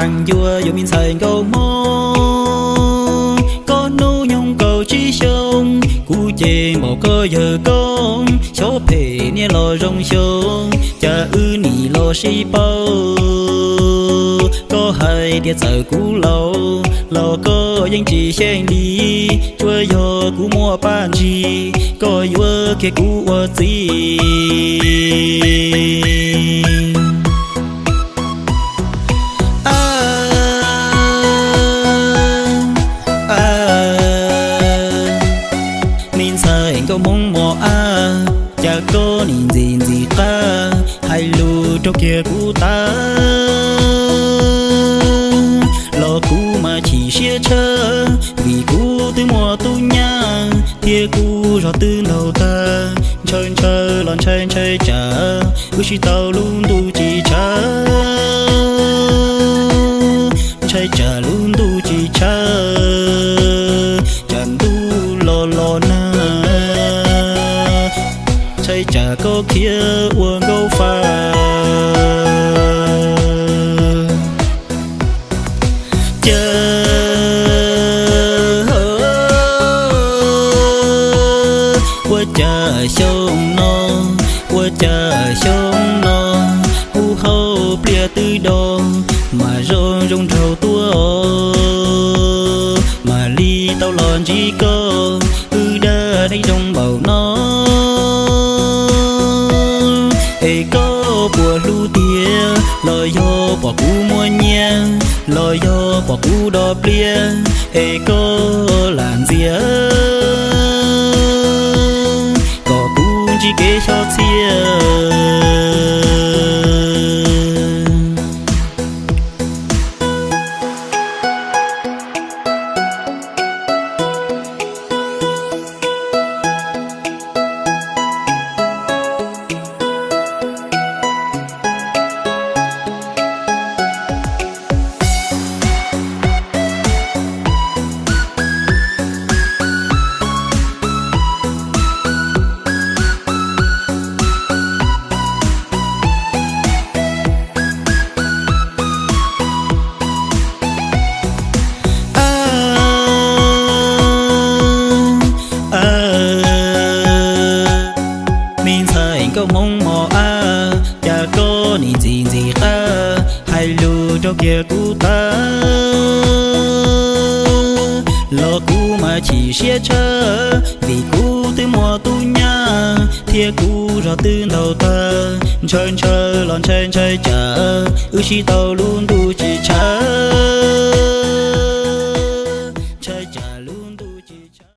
Ncua yuav me ntxhais Nkauj Hmoob, koj hnub nyoog kaum tsib xyoos, kuv ces npaum koj yawg koob, xyov phem niaj los zoo xyoo, cas wb nim los sib paub. Koj hais tias txawm kuv laus los koj yeej tsis xyeej li, tsuas yog kuv muaj paj ntsig, koj yuav kiag kuv ua txiv. A, a, me ntxhais Nkauj Hmoob mos ab, cas koj nim ntxim ntxim qab hais lus raug kiag kuv tag, los kuv mas chim siab tshaj, vim kuv twb muaj tub nyab thiab kuv zog twb ntaug tag. Ntshaw ntshaw los ntshai ntshai tsam wb sib tau lub ntuj tsis tshav, ntshai tsam lub ntuj tsis tshav, tsam ntuj los los nag, ntshai tsam koj khiav ua nkauj fa. Cas ua cas xyoo no, ua cas xyoo no, ub hauv pliaj twb do, mas zoo zoo nraug tuaj, mam li tau los ntsib koj, wb dab neeg zoo npaum no. Es koj puas hlub tiag, los yog pom kuv muaj nyiaj, los yog pom kuv do pliaj, es koj lam ntxias kom kuv ntsib kev xyov txhiaj. Me ntxhais Nkauj Hmoob mos ab, cas koj nim ntxim ntxim qab hais lus raug kiag kuv tag, los kuv mas chim siab tshaj, vim kuv twb muaj tub nyab thiab kuv zog twb ntaug tag. Ntshaw ntshaw los ntshai ntshai tsam wb sib tau lub